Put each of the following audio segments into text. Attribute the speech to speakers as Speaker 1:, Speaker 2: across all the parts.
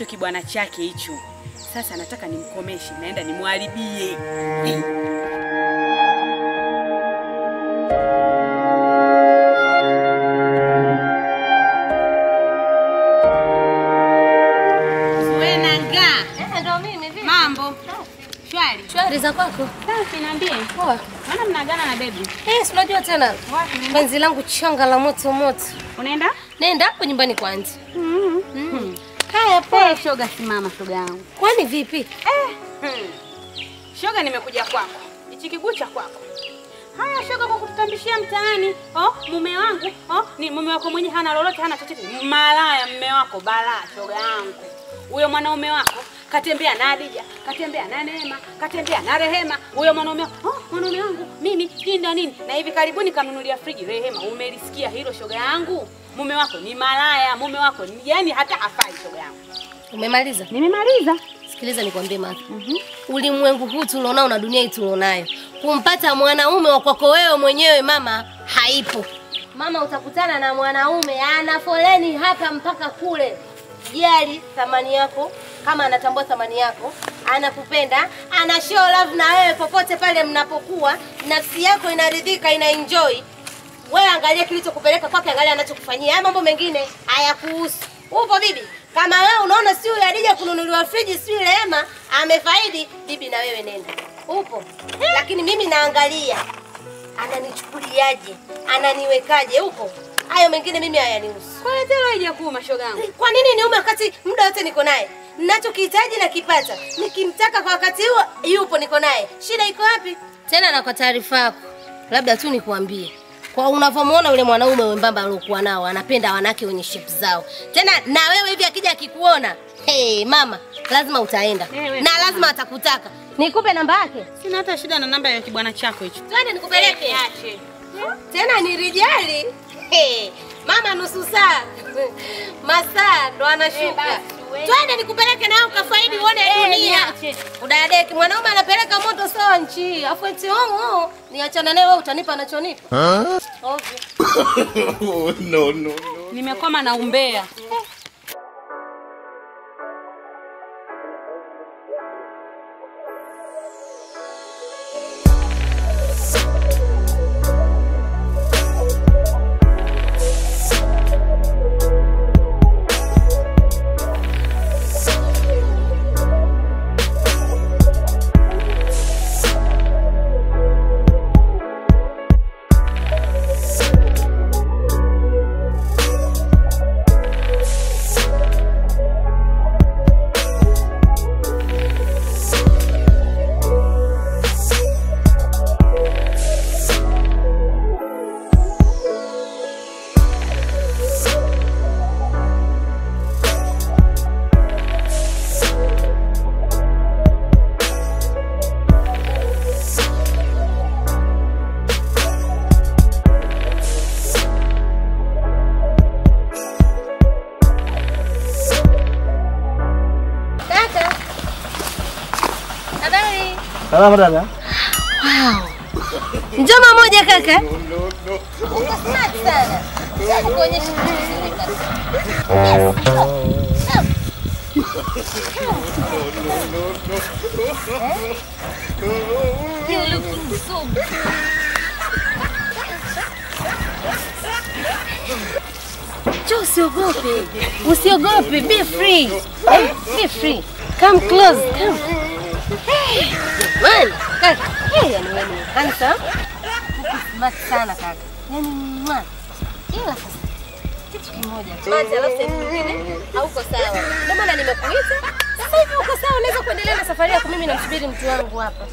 Speaker 1: hicho kibwana chake hicho. Sasa nataka nimkomeshe, naenda nimharibie. Zuena nga.
Speaker 2: Ndio mimi vipi?
Speaker 1: Mambo. Shwari.
Speaker 2: Shwari za kwako?
Speaker 1: Safi, niambie.
Speaker 2: Poa.
Speaker 1: Maana mnaagana na baby?
Speaker 2: Si unajua tena. Penzi langu changa la moto moto.
Speaker 1: Unaenda?
Speaker 2: Naenda hapo nyumbani kwa auntie.
Speaker 1: Haya poa. Shoga simama shoga yangu.
Speaker 2: Kwani vipi?
Speaker 1: Shoga nimekuja kwako. Hichi kiguu cha kwako. Haya shoga kwa kututambishia mtaani. Oh, mume wangu. Oh, ni mume wako mwenyewe hana lolote, hana chochote. Malaya mume wako balaa shoga yangu. Huyo mwanaume wako katembea na Adija, katembea na Neema, katembea na Rehema. Huyo mwanaume, oh, mwanaume wangu mimi ndio nini? Na hivi karibuni kanunulia friji Rehema. Umelisikia hilo shoga yangu? Mume wako ni malaya, mume wako ni yani hata hafai shoga yangu.
Speaker 2: Umemaliza?
Speaker 1: Nimemaliza.
Speaker 2: Sikiliza nikwambie mama. Ulimwengu huu tulionao na dunia hii tulionayo, kumpata mwanaume wa kwako wewe mwenyewe mama haipo. Mama utakutana na mwanaume ana foleni hapa mpaka kule. Jali thamani yako, kama anatambua thamani yako, anakupenda, ana show love na wewe popote pale mnapokuwa, nafsi yako inaridhika, ina enjoy. Wewe angalia kilichokupeleka kwake, angalia anachokufanyia. Haya mambo mengine hayakuhusu. Upo bibi? Kama wewe unaona si huyu Adija kununuliwa friji si Rehema amefaidi, bibi na wewe nenda. Upo. Lakini mimi naangalia ananichukuliaje, ananiwekaje, upo. Hayo mengine mimi hayanihusu.
Speaker 1: Kwa nini leo haijakuuma shoga yangu?
Speaker 2: Kwa nini niume wakati muda wote niko naye? Ninachokihitaji nakipata. Nikimtaka kwa wakati huo yupo niko naye. Shida iko wapi? Tena na kwa taarifa yako, labda tu nikuambie. Kwa unavyomuona yule mwanaume wembamba aliyokuwa nao, anapenda wanawake wenye shape zao. Tena na wewe hivi akija akikuona, hey mama, lazima utaenda. Na lazima atakutaka. Nikupe namba yake?
Speaker 1: Sina hata shida na namba ya kibwana chako hicho.
Speaker 2: Twende nikupeleke.
Speaker 1: Niache.
Speaker 2: Tena nirijali. Hey, mama nusu saa. Masaa ndo anashuka. Twende nikupeleke na ukafaidi uone dunia. Udadeki mwanaume anapeleka moto sawa nchi. Afu eti oh, niachana naye wewe utanipa anachonipa. Ovyo.
Speaker 3: No, no, no.
Speaker 1: Nimekoma na umbea.
Speaker 3: Salama dada.
Speaker 2: Wow. Njoma moja kaka. Uko smart sana. Sasa kuonyesha kitu kizuri kaka. Yes. You looking so good. Njoo usiogope. Usiogope, be free. Be free. Come close, come. Hey, man, kaka. Hey, yani wewe ni handsome. Uko smart sana kaka. Yaani mwa. Ila sasa kitu kimoja. Smart alafu sehemu nyingine hauko sawa. Ndio maana nimekuita. Sasa hivi uko sawa, unaweza kuendelea na safari yako, mimi namsubiri mtu wangu hapa.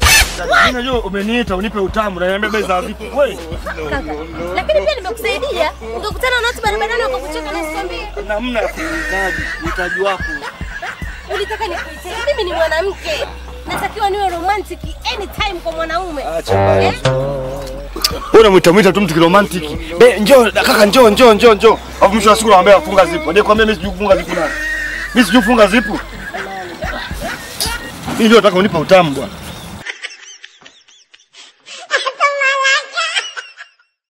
Speaker 3: Mimi najua umeniita unipe utamu na niambia bei za vipi kweli.
Speaker 2: Kaka, lakini pia nimekusaidia. Ungekutana na watu barabarani wakakucheka na usikwambie.
Speaker 3: Namna ya kuhitaji, uhitaji wako.
Speaker 2: Ulitaka nikuite. Mimi ni mwanamke. Natakiwa niwe romantic anytime kwa mwanaume.
Speaker 3: Acha basi. Wewe unamuita tu mtu kiromantic. Be njoo kaka, njoo njoo njoo njoo. Alafu mwisho wa siku naambia funga zipu. Ndiye kwambia mimi sijui kufunga zipu nani. Mimi sijui kufunga zipu. Mimi ndio nataka unipa utamu bwana.